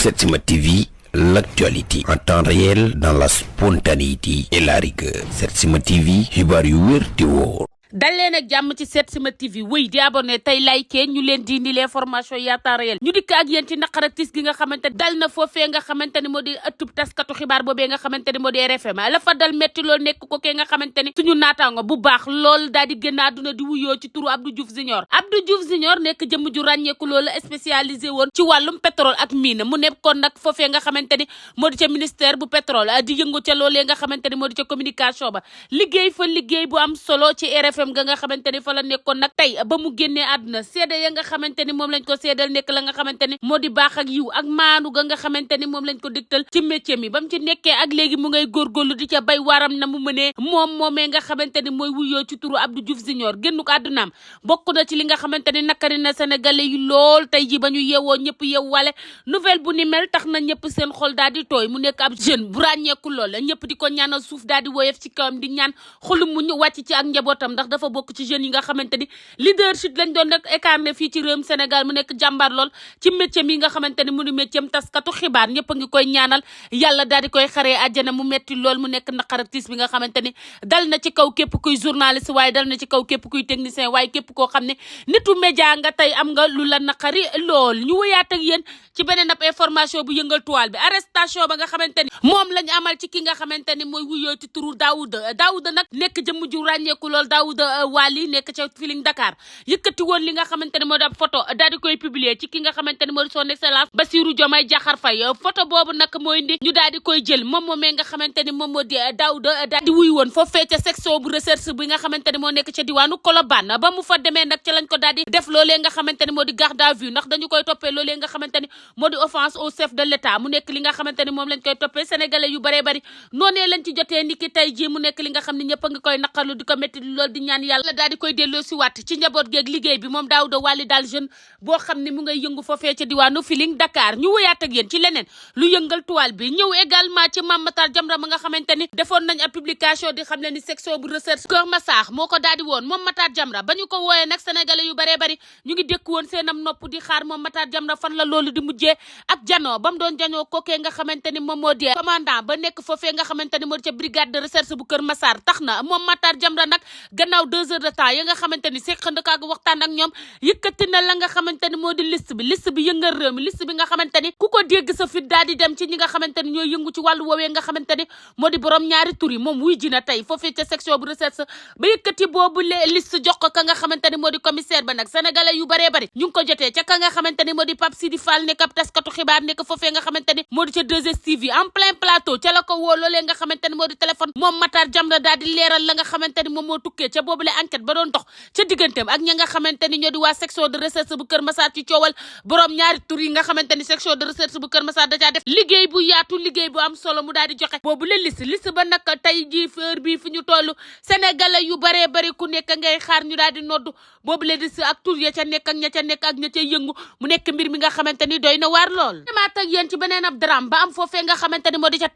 Setsima TV, l'actualité en temps réel dans la spontanéité et la rigueur. Setsima TV, xibaar yu wér te wóor. dal leen ak jàmm ci Setsima TV wéy di abonné tey like ñu leen di indi l'information yi à temps réel ñu dikk ak yéen ci naqar ak tiis gi nga xamante ne dal na foofee nga xamante ne moo di ëttub taskatu xibaar boobee nga xamante ne moo di RFM la fa dal metti loolu nekk ko kee nga xamante ni suñu naataango bu baax lool daal di génn àdduna di wuyoo ci turu Abdou Diouf Junior Abdou Diouf Junior nekk jëmm ju ràññeeku loolu spécialisé woon ci wàllum pétrole ak mine mu nekkoon nag foofee nga xamante ni moo di ca ministère bu pétrole di yëngu ca loolee nga xamante ni moo di ca communication ba liggéey fa liggéey bu am solo ci RFM ga nga xamante ni fa la nekkoon nag tey ba mu génnee àdduna seede ya nga xamante ni moom lañ ko seedal nekk la nga xamante ni moo di baax ak yiw ak maanu ga nga xamante ni moom lañ ko dégtal ci métier mi ba mu ci nekkee ak léegi mu ngay góorgóorlu di ca bay waram na mu mënee moomee nga xamante ni mooy wuyoo ci turu Abdou Diouf Junior génnu ko àddunaam bokk na ci li nga xamante ni nakari na sénégalais yi lool tey ji ba ñu yeewoo ñëpp yeewu wale nouvelle bu ni mel tax na ñëpp seen xol daal di tooy mu nekk ab jeune bu ràññeeku lool ñëpp di ko ñaanal suuf daal di woyof ci kawam di ñaan xolu mu ñu wàcc ci ak njabootam ndax dafa bokk ci jeunes yi nga xamante ni leadership lañ doon rek incarné fii ci réewum Sénégal mu nekk jàmbaar lool ci métier mi nga xamante ni mu di métier taskatu xibaar ñëpp a ngi koy ñaanal yàlla daal di koy xaree àjjana mu metti lool mu nekk naqar ak tiis bi nga xamante ni dal na ci kaw képp kuy journaliste waaye dal na ci kaw képp kuy technicien waaye képp koo xam ne nitu média nga tey am nga lu la naqari lool ñu wëyaat ak yéen ci beneen ab information bu yëngal toile bi arrestation ba nga xamante ni moom lañ amal ci ki nga xamante ni mooy wuyoo ci turu Daouda nag nekk jëmm ju ràññeeku lool Daouda Wali nekk ca Feeling Dakar yëkkati woon li nga xamante ne moo di ab photo daal di koy publier ci ki nga xamante ne moo di son excellence Bassirou Diomaye Diakhar Faye photo boobu nag mooy indi ñu daal di koy jël moom moomee nga xamante ni moom moo di Daouda daal di wuy woon foofee ca section bu recherche bi nga xamante ne moo nekk ca diwaanu Colobane ba mu fa demee nag ca lañ ko daal di def loolee nga xamante ne moo di garde à vue ndax dañu koy toppee loolee nga xamante ni moo di offense au chef de l'État mu nekk li nga xamante ni moom lañ koy toppee sénégalais yu baree bari noonee lañ ci jotee niki tey ji mu nekk li nga xam ne ñëpp a ngi koy naqarlu di ko métti lool di ñaan yàlla daal di koy delloo si waat ci njaboot geeg liggéey bi moom Daouda Wali daal jeune boo xam ne mu ngay yëngu foofee ca diwaanu Feeling Dakar ñu wëyaat ak yéen ci leneen lu yëngal toile bi ñëw également ci Mame Matar Jamra ma nga xamante ni defoon nañ ab publication di xam ne ni section bu recherche Kër Massar moo ko daal di woon moom Matar Jamra ba ñu ko wooyee nag sénégalais yu baree bari ñu ngi dékk woon seenam nopp di xaar moom Matar Jamra fan la loolu di mujjee ak janoo ba mu doon janoo kookee nga xamante ni moom moo di commandant ba nekk foofee nga xamante ni moo di ca brigade de recherche bu Kër Massar tax na moom Matar Jamra nag gannaaw 2 heures de temps ya nga xamante ni seqandaka ak waxtaan ak ñoom yëkkati na la nga xamante ni moo di liste bi yëngal réew mi liste bi nga xamante ni ku ko dégg sa fit daal di dem ci ñi nga xamante ni ñooy yëngu ci wàllu woowee nga xamante ni moo di borom ñaari tur yi moom wuy ji na tey foofee ca section bu recherche ba yëkkati boobu liste jox ko ka nga xamante ni moo di commissaire ba nag sénégalais yu baree bari ñu ngi ko jotee ca ka nga xamante ni moo di Pape Sidi Fall nekk ab taskatu xibaar nekk foofee nga xamante ni moo di ca 2STV en plein plateau ca la ko woo loolee nga xamante ni moo di téléphone moom Matar Jamra daal di leeral la nga xamante ni moom moo tukkee ca boobule enquête ba doon dox ca digganteem ak ña nga xamante ni ñoo di waa section de recherche bu Kër Massar ci coowal borom ñaari tur yi nga xamante ni section de recherche bu Kër Massar da caa def liggéey bu yaatu liggéey bu am solo mu daal di joxe boobu la liste ba nag tey jii heure bii fi ñu toll sénégalais yu baree bari ku nekk ngay xaar ñu daal di noddu boobu la liste ak tur ya ca nekk ak ña ca nekk ak ña ca yëngu mu nekk mbir mi nga xamante ni doy na waar lool demaat ak yéen ci beneen ab drame ba am foofee nga xamante ni moo di ca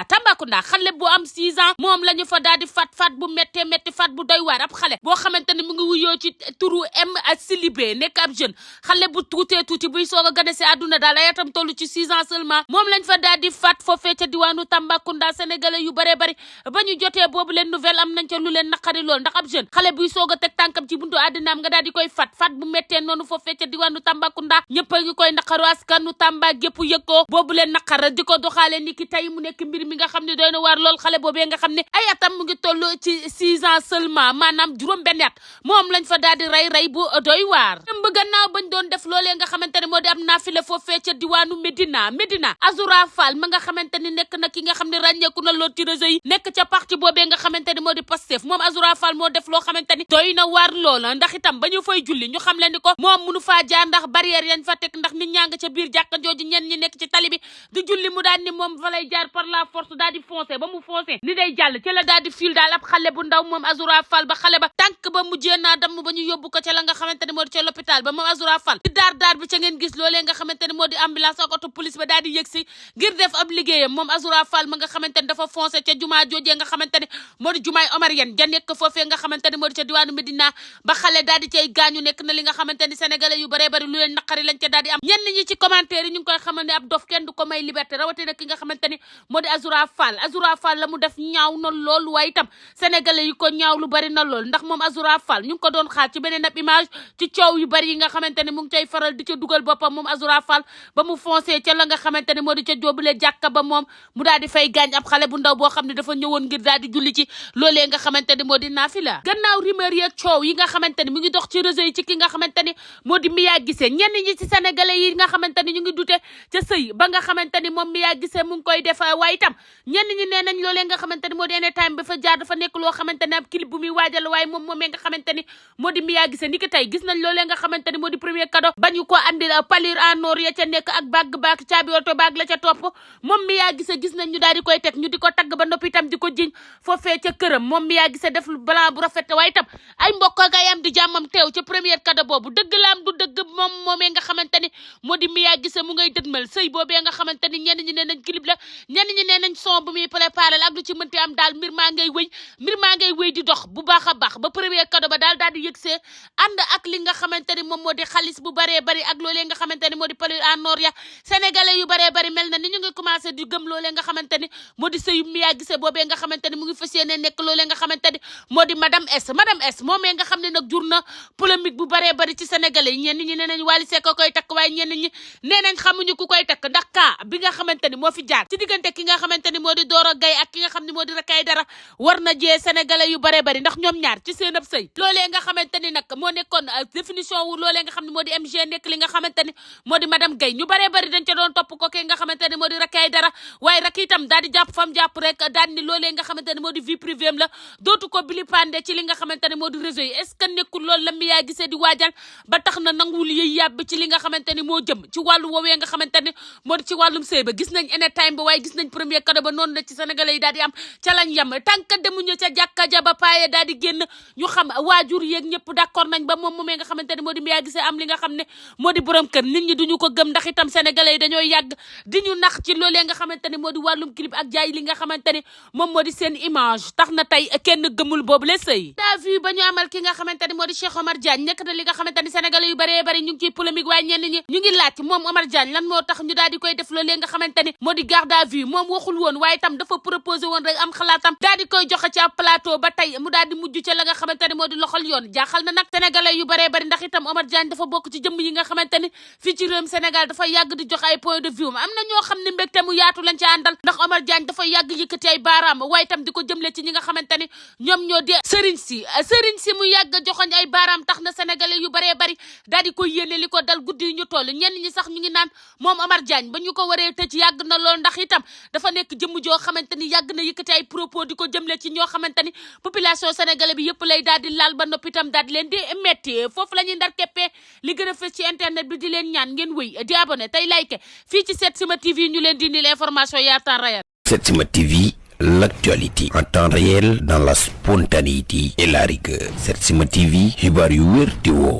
Tambacounda xale bu am 6 ans moom la ñu fa daal di faat bu méttee métti faat bu doy waar ab xale boo xamante ni mu ngi wuyoo ci turu M ak Silibé nekk ab jeune xale bu tuuti buy soog a gane si àdduna daal ay atam toll ci 6 ans seulement moom lañ fa daal di faat foofee ca diwaanu Tambacounda sénégalais yu baree bari ba ñu jotee boobu leen nouvelle am nañ ca lu leen naqari lool ndax ab jeune xale buy soog a teg tànkam ci buntu àddinaam nga daal di koy faat bu méttee noonu foofee ca diwaanu Tambacounda ñëpp a ngi koy naqaru askanu Tamba gépp yëg ko boobu leen naqar di ko doxaale ni ki tey mu nekk mbir mi nga xam ne doy na waar lool xale boobee nga xam ne ay atam mu ngi toll ci 6 ans seulement maanaam juróom benn at moom lañ fa daal di rey bu doy waar dem ba gannaaw bañ doon def loolee nga xamante ne moo di am naafile foofee ca diwaanu Médina Azoura Fall ma nga xamante ni nekk na ki nga xam ne ràññeeku na lool ci réseau yi nekk ca parti boobee nga xamante ni moo di Pastef moom Azoura Fall moo def loo xamante ni doy na waar lool ndax itam ba ñu fay julli ñu xam leen ni ko moom mënu faa jaar ndax barrière yañ fa teg ndax nit ñaa nga ca biir jàkka jooju ñenn ñi nekk ci tali bi di julli mu daal ni moom fa lay jaar par la force daal di foncé ba mu foncé ni day jàll ci la daal di fil daal ab xale bu ndaw moom Azoura Fall Fall ba xale ba tànk ba mujjee naa damm ba ñu yóbbu ko ca la nga xamante ni moo di ca l'hôpital ba moom Azoura Fall di daar bi ca ngeen gis loolee nga xamante ni moo di ambulance ak auto police ba daal di yëgsi ngir def ab liggéeyam moom Azoura Fall ma nga xamante ni dafa foncé ca jumaa joojee nga xamante ni moo di jumaay Omarienne ja nekk foofee nga xamante ni moo di ca diwaanu Médina ba xale daal di cay gaañu nekk na li nga xamante ni sénégalais yu bare bari lu leen naqari lañ ca daal di am ñenn ñi ci commentaire yi ñu ngi koy xamal ne ab dof kenn du ko may liberté rawatina ki nga xamante ni moo di Azoura Fall la mu def ñaaw na lool waaye itam sénégalais yi ko ñaaw lu bari na lool ndax moom Azoura Fall ñu ngi ko doon xaar ci beneen ab image ci coow yu bari yi nga xamante ni mu ngi cay faral di ca dugal boppam moom Azoura Fall ba mu foncé ca la nga xamante ni moo di ca jóobule jàkka ba moom mu daal di fay gaañ ab xale bu ndaw boo xam ne dafa ñëwoon ngir daal di julli ci loolee nga xamante ni moo di naafila gannaaw rumeur yi ak coow yi nga xamante ni mu ngi dox ci réseau yi ci ki nga xamante ni moo di Mia Guissé ñenn ñi ci sénégalais yi nga xamante ni ñu ngi dute ca sëy ba nga xamante ni moom Mia Guissé mu ngi koy def waaye itam ñenn ñi nee nañ loolee nga xamante ni moo di Anytime ba fa jaar dafa nekk loo xamante ni ab clip bu muy waajal waaye moom moomee nga xamante ni moo di Mia Guissé ni ki tey gis nañ loolee nga xamante ni moo di premier cadeau bañu ko andil parure en or ya ca nekk ak baag caabi oto baag la ca topp moom Mia Guissé gis nañ ñu daal di koy teg ñu di ko tagg ba noppi itam di ko jiñ foofee ca këram moom Mia Guissé def blanc bu rafet waaye itam ay mbokk ak ay am di jàmmam teew ca premier cadeau boobu dëgg la am du dëgg moom moomee nga xamante ni moo di Mia Guissé mu ngay dëgmal sëy boobee nga xamante ni ñenn ñi nee nañ clip la ñenn ñi nee nañ son bu muy préparé la ak lu ci mënti am daal mbir maa ngay wéy di dox bu baax a baax ba premier cadeau ba daal di yëgsee ànd ak li nga xamante ni moom moo di xaalis bu baree bari ak loolee nga xamante ni moo di parure en or ya sénégalais yu baree bari mel na ni ñu ngi commencé di gëm loolee nga xamante ni moo di sëyu Mia Guissé boobee nga xamante ni mu ngi fas yéene nekk loolee nga xamante ni moo di madame S moomee nga xam ne nag jur na polémique bu baree bari ci sénégalais yi ñenn ñi nee nañ Wally Seck koy takk waaye ñenn ñi nee nañ xamuñu ku koy takk ndax kaa bi nga xamante ni moo fi jaar ci diggante ki nga xamante ni moo di Doro Gaye ak ki nga xam ne moo di Rakay Dara war na jee sénégalais yu baree bari ndax ñoom ñaar ci seen ab sëy loolee nga xamante ni nag moo nekkoon définition wu loolee nga xam ne moo di MG nekk li nga xamante ni moo di madame Gaye ñu baree bari dañ ca doon topp ko ki nga xamante ni moo di Rakay Dara waaye rak itam daal di jàpp fam jàpp rek daal ni loolee nga xamante ni moo di vie privée am la dootu ko bilipande ci li nga xamante ni moo di réseau yi est-ce que nekkul loolu la Mia Guissé di waajal ba tax na nanguwul yiy yàbb ci li nga xamante ni moo jëm ci wàllu woowee nga xamante ni moo di ci wàllum sëy ba gis nañ Anytime ba waaye gis nañ premier cadeau ba noonu la ci sénégalais yi daal di am ca lañ yem tànka demuñu ca jàkka ja ba paaye daal di génn ñu xam waajur yeeg ñëpp d'accord nañ ba moom moomee nga xamante ni moo di Mia Guissé am li nga xam ne moo di borom kër nit ñi duñu ko gëm ndax itam sénégalais yi dañoo yàgg di ñu nax ci loolee nga xamante ni moo di wàllum clip ak jaay li nga xamante ni moom moo di seen image tax na tey kenn gëmul boobu la sëy daa vu ba ñu amal ki nga xamante ni moo di Cheikh Omar Diagne nekk na li nga xamante ni sénégalais yu baree bari ñu ngi ciy polémique waaye ñenn ñi ñu ngi laaj moom Omar Diagne lan moo tax ñu daal di koy def loolee nga xamante ni moo di garde à vue moom waxul woon waaye itam dafa proposé woon rek am xalaatam daal di koy joxe ci ab plateau ba tey mu daal di mujj ca la nga xamante ni moo di loxol yoon jaaxal na nag sénégalais yu baree bari ndax itam Omar Diagne dafa bokk ci jëmm yi nga xamante ni fii ci réewum Sénégal dafa yàgg di joxe ay point de vue am na ñoo xam ne mbégte mu yaatu lañ ci àndal ndax Omar Diagne dafa yàgg yëkkati ay baaraam waaye itam di ko jëmle ci ñi nga xamante ni ñoom ñoo di sëriñ si mu yàgg joxoñ ay baaraam tax na sénégalais yu baree bari daal di ko yéene li ko dal guddi yu ñu toll ñenn ñi sax ñu ngi naan moom Omar Diagne ba ñu ko waree tëj yàgg na lool ndax itam dafa nekk jëmm joo xamante ni yàgg na yëkkati ay propos di ko jëmle ci ñoo xamante ni population sénégalais bi yëpp lay daal di laal ba noppi itam daal di leen di metti foofu la ñuy ndar keppee li gën a fës ci internet bi di leen ñaan ngeen wéy di abonné tey like fii ci Setsima TV ñu leen di indil information yaa temps réel. Setsima TV, l'actualité en temps réel dans la spontanéité et la rigueur. Setsima TV, xibaar yu wér te woo